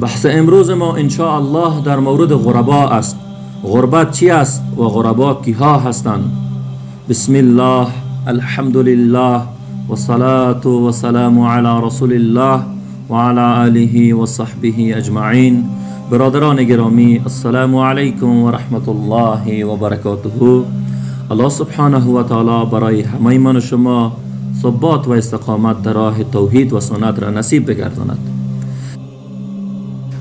بحث امروز ما ان شاء الله در مورد غربا است. غربت چی است و غربا کیها هستند؟ بسم الله، الحمد لله و صلاة و سلام علی رسول الله و علی آله و صحبه اجمعین. برادران گرامی، السلام علیکم و رحمت الله و برکاته. الله سبحانه و تعالی برای همه من و شما ثبات و استقامت در راه توحید و سنت را نصیب بگرداند.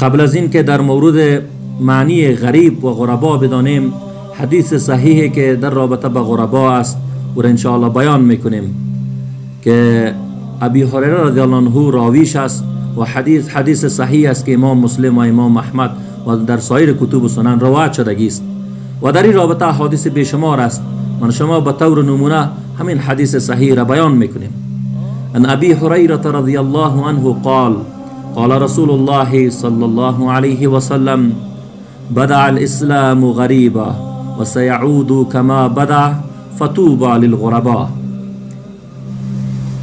قبل از این که در مورد معنی غریب و غربا بدانیم، حدیث صحیحی که در رابطه با غربا است و را انشاءالله بیان میکنیم که ابی هریره رضی الله عنه راویش است و حدیث صحیح است که امام مسلم و امام احمد و در سایر کتب و سنن روایت شدگی است و در این رابطه حدیث بیشمار است. من شما به طور نمونه همین حدیث صحیح را بیان میکنیم. ان ابی هریره رضی الله عنه قال قال رسول الله صلى الله عليه وسلم بدع الاسلام غریبا و سیعود کما بدع فطوبى للغرباء.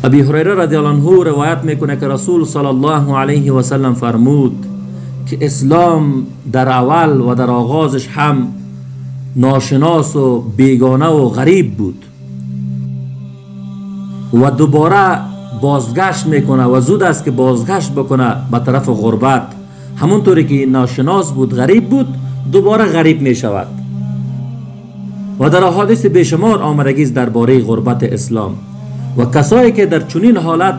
ابی هریره رضی الله عنه روایت میکنه که رسول صلی الله علیه و سلم فرمود که اسلام در اول و در آغازش هم ناشناس و بیگانه و غریب بود و دوباره بازگشت میکنه و زود است که بازگشت بکنه به طرف غربت. همونطوری که ناشناس بود، غریب بود، دوباره غریب میشود. و در احادیث بیشمار آمدگی است درباره غربت اسلام و کسایی که در چنین حالت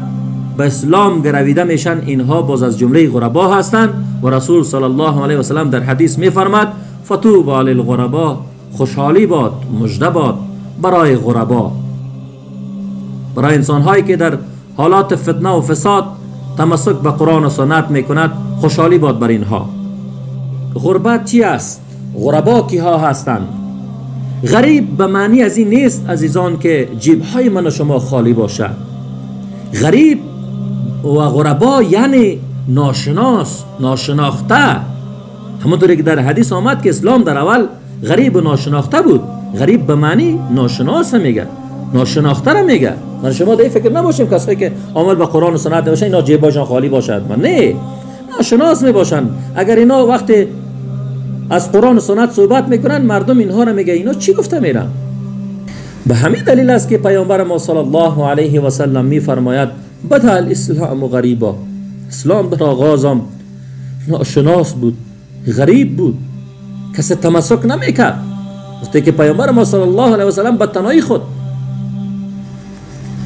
به اسلام گرویده میشن، اینها باز از جمله غربا هستند. و رسول صلی الله علیه و سلم در حدیث میفرماد فطوبى للغربا، خوشحالی باد، مژده باد برای غربا، برای انسانهایی که در حالات فتنه و فساد تمسک به قرآن و سنت میکند، خوشحالی باد بر اینها. غربت چی است؟ غربا کیها هستند؟ غریب به معنی از این نیست عزیزان که جیبهای من و شما خالی باشد. غریب و غربا یعنی ناشناس، ناشناخته. همونطوری که در حدیث آمد که اسلام در اول غریب و ناشناخته بود. غریب به معنی ناشناس میگه، ناشناخته را میگه. من شما در این فکر نباشیم کسایی که عمل به قرآن و سنت نباشن اینا جیباشان خالی باشد. من نه، ناشناس میباشن. اگر اینا وقتی از قرآن و سنت صحبت میکنن، مردم اینها را میگه اینا چی گفته میرن. به همین دلیل است که پیامبر ما صلی الله علیه و سلم میفرماید بدأ الاسلام غریبا. اسلام در آغازم ناشناس بود، غریب بود، کسی تمسک نمیکرد. وقتی که پیامبر ما صلی الله علیه و سلم به تنهایی خود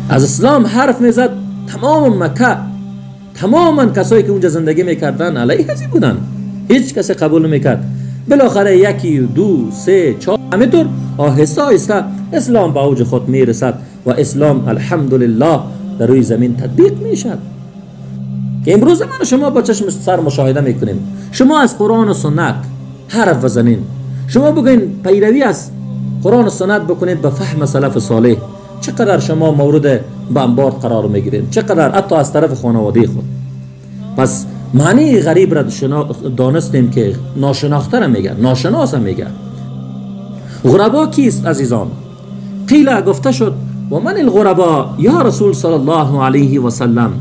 از اسلام حرف میزد، تمام مکه، تماما کسایی که اونجا زندگی میکردن علیه ازی بودن، هیچ کسی قبول نمیکرد. بالاخره یکی، دو، سه، چهار، همینطور آهسته آهسته اسلام به اوج خود میرسد و اسلام الحمدلله در روی زمین تطبیق میشد که امروز من شما با چشم سر مشاهده میکنیم. شما از قرآن و سنت حرف بزنین، شما بگین پیروی از قرآن و سنت بکنید به فهم سلف صالح، چقدر شما مورد بمبارد قرار میگیرید، چقدر حتی از طرف خانواده خود. پس معنی غریب را دانستیم که ناشناخته را میگه، ناشناس میگه. غربا کیست عزیزان؟ قیل گفته شد و من الغربا یا رسول صلی الله علیه و سلم.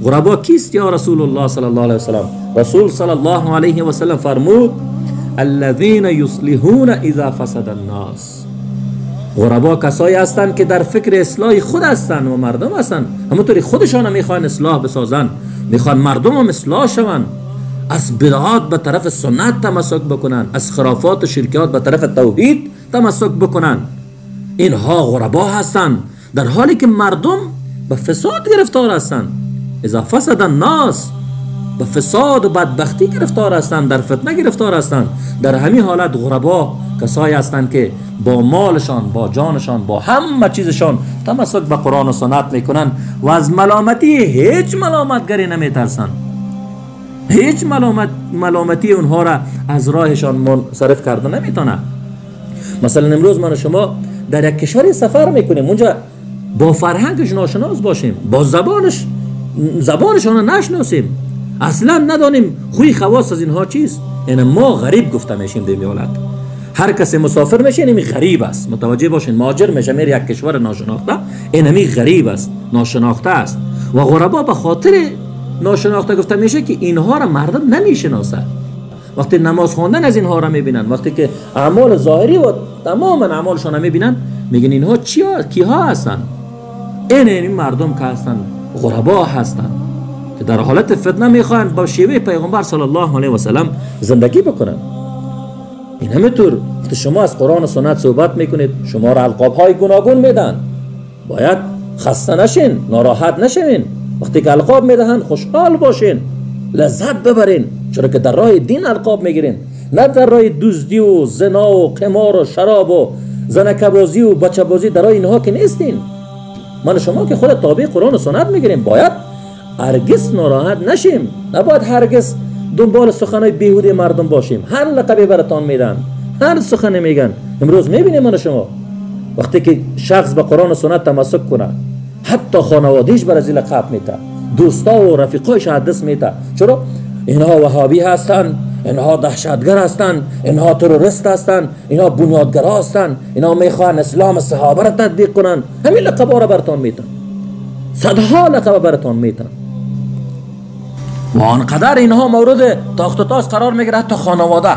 غربا کیست یا رسول الله صلی الله علیه و سلم؟ رسول صلی الله علیه و سلم فرمود الذین یصلحون اذا فسد الناس. غربا کسایی هستند که در فکر اصلاح خود هستند و مردم هستند. همونطوری خودشان میخوان اصلاح بسازن، میخوان مردم هم اصلاح شوند، از بدعات به طرف سنت تمسک بکنن، از خرافات و شرکیات به طرف توحید تمسک بکنن. اینها غربا هستند، در حالی که مردم به فساد گرفتار هستند. اذا فسد الناس، به فساد و بدبختی گرفتار هستند، در فتنه گرفتار هستند. در همین حالت غربا کسایی هستند که با مالشان، با جانشان، با همه چیزشان تمسک به قرآن و سنت میکنن و از ملامتی هیچ ملامتگری نمیترسن. هیچ ملامتی اونها را از راهشان منصرف کرده نمیتونه. مثلا امروز من و شما در یک کشوری سفر میکنیم، اونجا با فرهنگش ناشناس باشیم، با زبانشان را نشناسیم، اصلا ندانیم خوی خواص از اینها چیست. یعنی ما غریب گفته میشیم در حالت. هر کسی مسافر میشه اینمی غریب است، متوجه باشین. مهاجر میشه میره یک کشور ناشناخته، اینمی غریب است، ناشناخته است. و غربا به خاطر ناشناخته گفته میشه که اینها را مردم نمیشناسند. وقتی نماز خواندن از اینها را میبینن، وقتی که اعمال ظاهری و تماما اعمالشان را میبینن، میگن اینها کیها هستن؟ این مردم که هستن غربا هستن که در حالت فتنه میخواهند با شیوه پیغمبر صلی الله علیه و سلم زندگی بکنن. این همینطور وقتی شما از قرآن و سنت صحبت میکنید، شما را القاب های گوناگون میدن، باید خسته نشین، ناراحت نشین. وقتی که القاب میدهن خوشحال باشین، لذت ببرین، چرا که در راه دین القاب میگیرین، نه در راه دزدی و زنا و قمار و شراب و زنکبازی و بچه بازی، در راه اینها که نیستین. من شما که خود تابع قرآن و سنت میگیریم، باید هرگز ناراحت نشیم، نباید هرگز دنبال سخنهای بیهوده مردم باشیم. هر لقبی براتان میدن، هر سخنی میگن. امروز میبینیم من شما وقتی که شخص به قرآن و سنت تمسک کنه، حتی خانوادهش بر از لقب میده، دوستا و رفیقایش دست میده. چرا؟ اینها وهابی هستند، اینها دهشتگر هستند، اینها تروریست هستند، اینها بنیادگرا هستند، اینها میخوان اسلام صحابه را تطبیق کنند. همین لقب را براتان میتن، صدها لقب براتان میتن و آنقدر اینها مورد تاخت و تاز قرار میگیره، حتی خانواده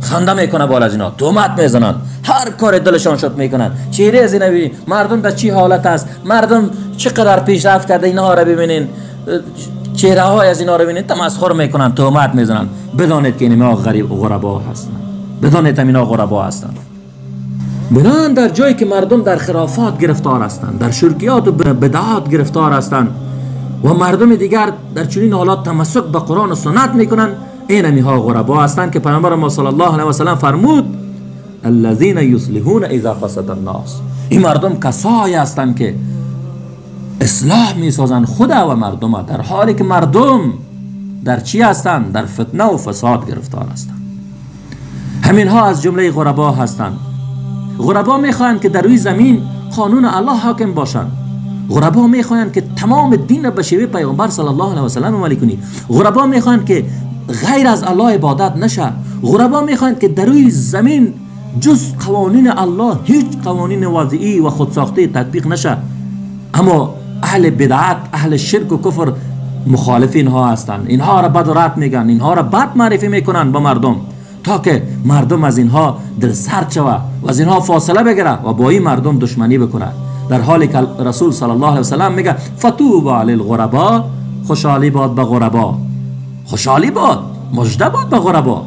خنده میکنه بالا از اینا، تهمت میزنن، هر کار دلشان شد میکنن. چهره از اینا ببینین مردم در چی حالت است، مردم چقدر پیشرفت کرده، اینها را ببینین، چهره های از اینا را ببینین، تمسخر میکنن، تهمت میزنن. بدانید که اینها غریب غربا هستند، بدانید اینا غربا هستند. بنان در جایی که مردم در خرافات گرفتار هستند، در شرکیات و بدعات گرفتار هستند و مردم دیگر در چنین حالات تمسک به قرآن و سنت میکنن، این همیها غربا هستند که پیامبر ما صلی الله علیه و سلم فرمود الذین یصلحون اذا فسد الناس. این مردم کسایی هستند که اصلاح میسازند خدا و مردم، در حالی که مردم در چی هستند؟ در فتنه و فساد گرفتار هستند. همینها از جمله غربا هستند. غربا میخواهند که در روی زمین قانون الله حاکم باشند. غربا میخواهند که تمام دین به شیوه پیامبر صلی الله علیه و سلم عمل کنی. غربا میخواهند که غیر از الله عبادت نشه. غربا میخواهند که در روی زمین جز قوانین الله هیچ قوانین وضعی و خودساخته تطبیق نشه. اما اهل بدعت، اهل شرک و کفر مخالف اینها هستند. اینها را بد و رد میگن، اینها را بد معرفی میکنن با مردم، تا که مردم از اینها دل سرد شوه و از اینها فاصله بگیره و با این مردم دشمنی بکنه. در حالی که رسول صلی الله علیه و سلم میگه فطوبی للغربا، خوشحالی باد به غربا، خوشحالی باد، مژده باد به غربا.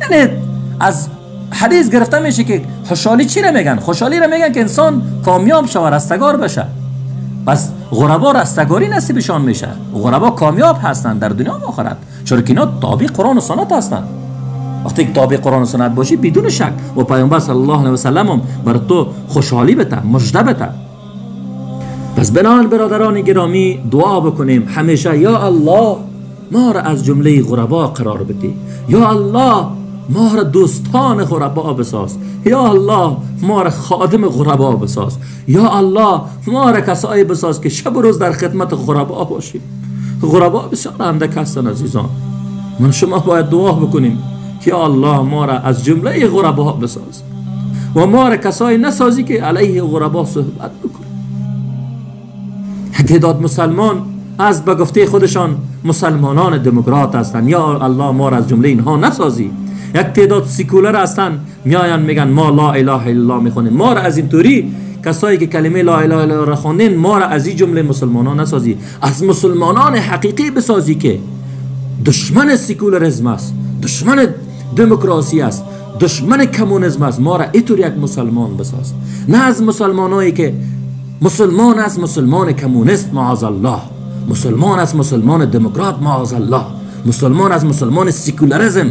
یعنی از حدیث گرفته میشه که خوشحالی چی را میگن؟ خوشحالی را میگن که انسان کامیاب شوه، رستگار بشه. پس غربا رستگاری نصیبشان میشه. غربا کامیاب هستند در دنیا و آخرت، چرا که اینا تابع قرآن و سنت هستند. وقتی که تابع قرآن و سنت باشی بدون شک و پیامبر صلی الله علیه و سلم هم بر تو خوشحالی بده، مژده بده. پس بنان برادران گرامی دعا بکنیم همیشه یا الله ما را از جمله غربا قرار بده، یا الله ما را دوستان غربا بساز، یا الله ما را خادم غربا بساز، یا الله ما را کسایی بساز که شب و روز در خدمت غربا باشیم. غربا بسیار اندک هستند عزیزان. من شما باید دعا بکنیم که یا الله ما را از جمله غربا بساز و ما را کسایی نسازی که علیه غربا صحبت بکنیم. تعداد مسلمان از به گفته خودشان مسلمانان دموکرات هستند، یا الله ما را از جمله اینها نسازی. یک تعداد سیکولر هستند، میاین میگن ما لا اله الا الله میخونیم، ما را از این طوری کسایی که کلمه لا اله الا الله را خواندین ما را از این جمله مسلمانان نسازی، از مسلمانان حقیقی بسازی که دشمن سیکولریسم است، دشمن دموکراسی است، دشمن کمونیسم است. ما را اینطور یک مسلمان بساز، نه از مسلمانایی که مسلمان است مسلمان کمونیست معاذ الله، مسلمان است مسلمان دموکرات معاذ الله، مسلمان است مسلمان سیکولاریسم.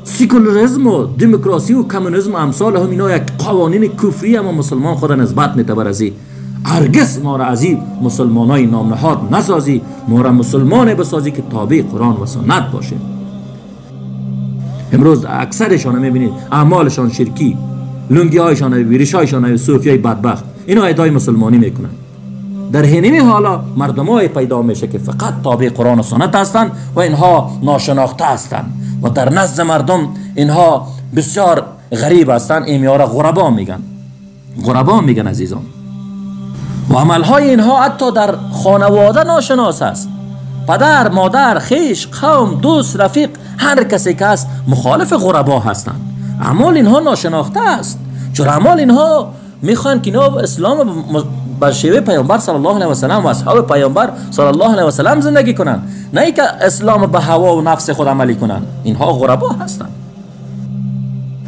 سیکولاریسم و دموکراسی و کمونیسم امثال هم اینا یک قوانین کفری اما مسلمان خود نسبت میده بر ازی. هرگز ما را از این مسلمانای نامنهاد نسازی، ما را مسلمان بسازی که تابع قرآن و سنت باشه. امروز اکثرشان میبینید اعمالشان شرکی، لنگی هایشان، ریشایشان، صوفیای بدبخت، اینا ادعای مسلمانی میکنن. در هنمی حالا مردمای پیدا میشه که فقط تابع قرآن و سنت هستند و اینها ناشناخته هستند و در نزد مردم اینها بسیار غریب هستند. این را غربا میگن، غربا میگن عزیزان. و عملهای اینها حتی در خانواده ناشناس است. پدر، مادر، خیش، قوم، دوست، رفیق، هر کسی که است مخالف غربا هستند. اعمال اینها ناشناخته است. چون اعمال اینها میخوان که اینا اسلام بر شیوه پیامبر صلی الله علیه و سلم و اصحاب پیامبر صلی الله علیه و سلم زندگی کنند، نه اینکه اسلام به هوا و نفس خود عملی کنند. اینها غربا هستند.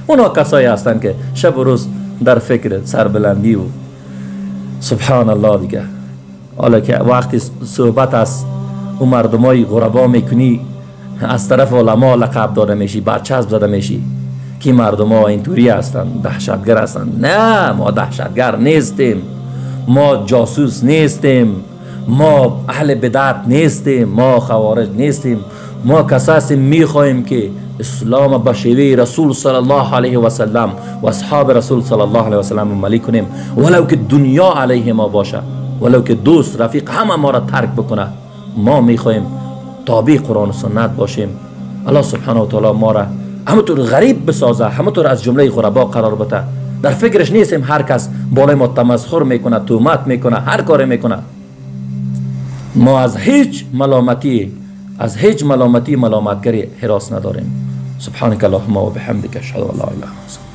اونا کسایی هستند که شب و روز در فکر سربلندی و سبحان الله دیگه. حالا که وقتی صحبت از اون مردمای غربا میکنی، از طرف علما لقب داده میشی، برچسب زده میشی که مردم ها اینطوری هستند، دهشتگر هستند. نه، ما دهشتگر نیستیم، ما جاسوس نیستیم، ما اهل بدعت نیستیم، ما خوارج نیستیم. ما کسا هستیم میخواهیم که اسلام به شیوه رسول صلی الله علیه و سلم و اصحاب رسول صلی الله علیه و سلم عملی کنیم، ولو که دنیا علیه ما باشه، ولو که دوست رفیق همه ما را ترک بکنه. ما میخواهیم تابع قرآن و سنت باشیم. الله سبحانه و تعالی ما را همونطور غریب بسازه، همونطور از جمله غربا قرار بده. در فکرش نیستیم هر کس بالای ما تمسخر میکنه، تهمت میکنه، هر کاری میکنه. ما از هیچ ملامتی، از هیچ ملامتی ملامتگری حراس نداریم. سبحانك اللهم و بحمدک، اشهد ان لا اله الا انت.